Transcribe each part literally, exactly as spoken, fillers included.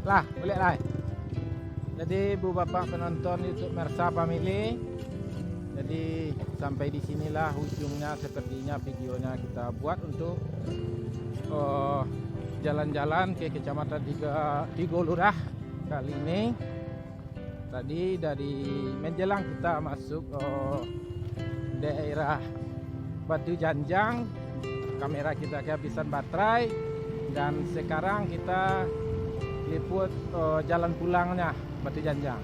Lah, baliak lai. Jadi, Bu Bapak penonton YouTube Mersa Family, jadi sampai di sinilah ujungnya sepertinya videonya kita buat untuk, eh, jalan-jalan ke Kecamatan Tiga, Tigo Lurah kali ini. Tadi dari menjelang kita masuk, eh, daerah Batu Janjang, kamera kita kehabisan baterai, dan sekarang kita liput, eh, jalan pulangnya Batu Janjang.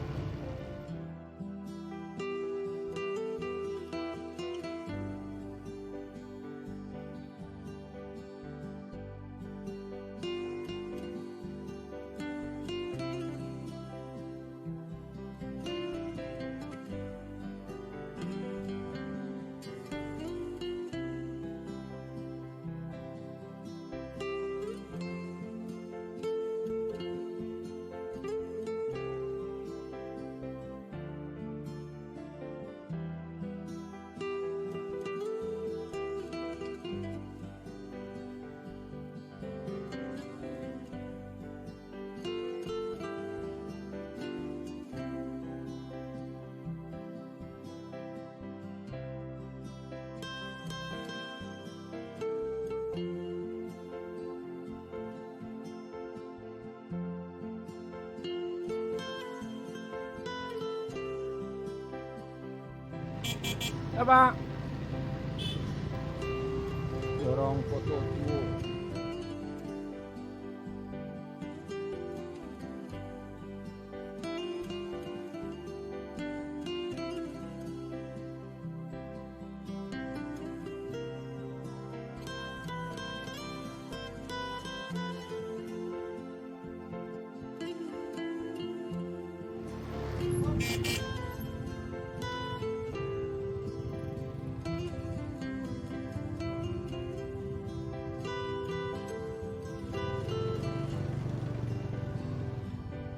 Ya, Pak. Jorong Koto Tuo.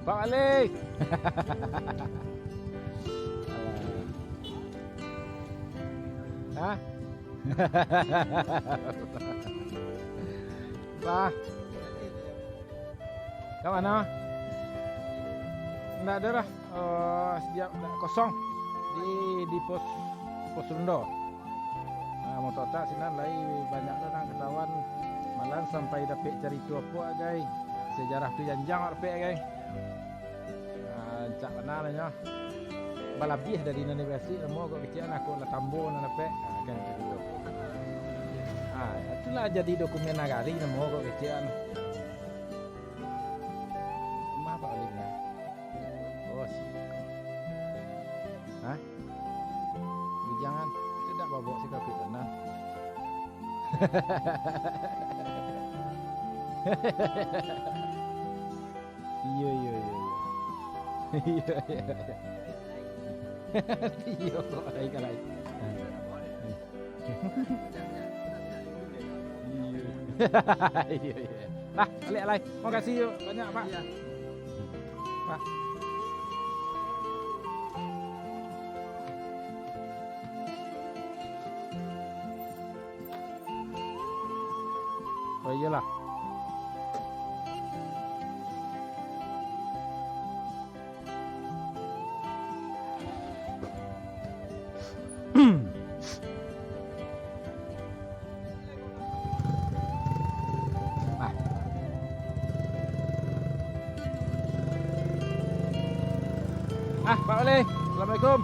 Pak Malik. Hah? Bah. Ka mano? Ndak ado lah. Eh, sejak ndak kosong di, di pos, pos rundo. Nah, mototak sinan lai banyak tu nang katahuan. Malah sampai dapek carito apo, agai. Sejarah tu janjang dapek, agai. Ah, rancak bana nyo. Balabiah dari nan dikasih, namo kok kecek an, aku lah tambo nan dapek. Ah, kan itu dulu. Ah, itulah jadi dokumen nagari, namo kok kecek an. Rumah Pak Alim, ya? Oh, si. Hah? Bujangan. Tidak babok si kapit tenang. Iyo, iyo, iyo, iyo. Iyo, iyo, iyo. Iyo, kok lain ka lain. Iyo. Iyo, iyo. Lah, baliak lai. Makasih yo banyak, Pak. Iya. Pak. Oh, iyolah. Ah. Ah, Pak Wali. Assalamualaikum.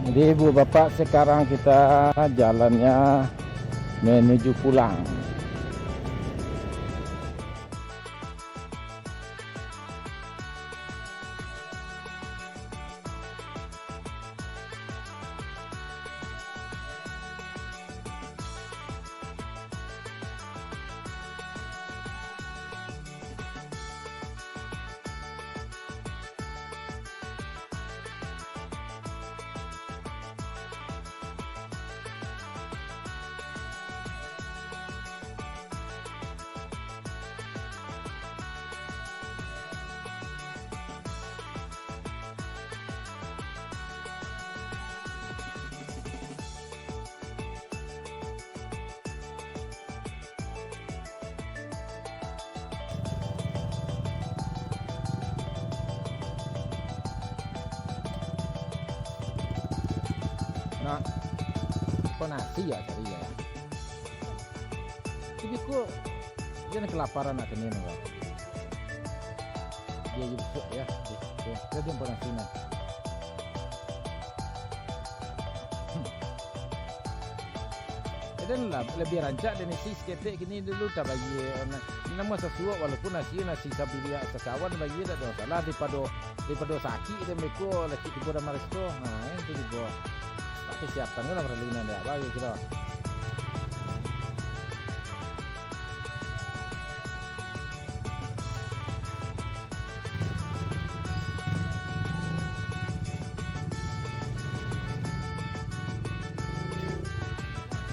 Jadi, Ibu Bapak, sekarang kita jalannya menuju pulang. Nah, ko nasi yo cari yo. Tapi ko, jan kalaparan nak kini ko. Iyo, iyo, bisuak yo. Iyo, iyo, ko nasi nah. Hmm. Eden lah, labiah rancak den isi saketek kini dulu tabayia. Nah, namo sasuok, walaupun nasi, nasi sabiliak sakawan bayia dak ado masalah, daripado, daripado sakik den beko, lacik tibo dalam resto. Nah, itu tibo. Tapi siapan tu lah paralu nan dak bagi kiro.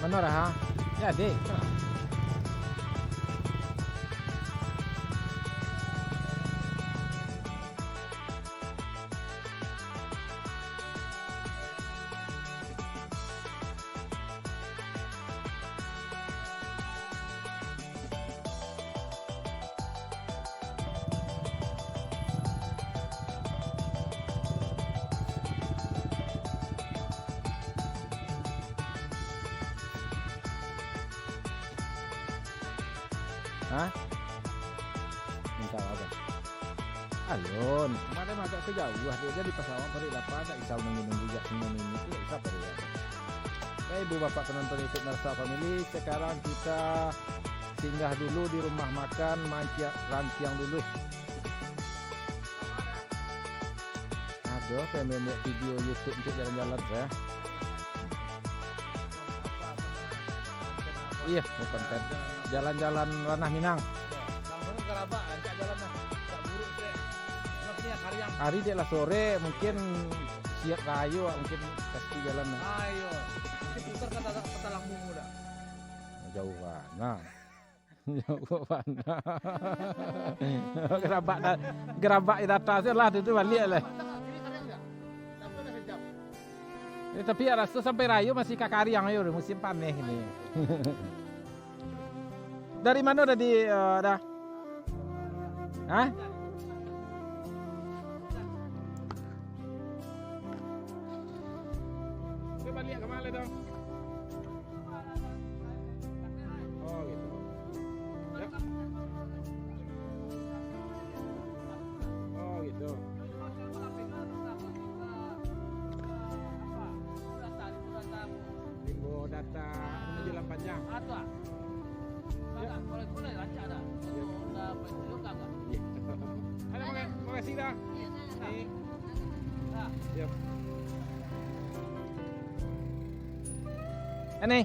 Mano dah, ha? Jadi. Hah? Minta apo? Alun, kamarin agak ka jauah, dio jadi pas awak baliak lapar, dak bisa nunggu-nunggu jak semua minit tu, dak bisa baliak. Oke, ibu bapak penonton YouTube Narsa Family, sekarang kita singgah dulu di rumah makan Manciak Rantiang dulu. Aduh, saya main video YouTube untuk jalan-jalan saya. Iya, bukan kan. Jalan-jalan Ranah Minang. Hari dek lah sore, mungkin siap rayo, mungkin pasti jalan lah. Ayo, mungkin putar kata, kata lambung udah. Jauh lah. Nah. Jauh bana. Garabak da-, garabak di atas tu lah, tu, tu baliak lah. Eh, tapi ya raso sampai rayo masih ka kariang ayo, musim paneh ni. Dari mano tadi, eh, dah? Hah? Kita baliak ka ma lai tu? Oh, gitu. Ya. Oh, gitu. Limbo Data, anu, Jalan Panjang. Ya. Iya. Halo, maka-, makasih dah. Iya. Siap. Ani.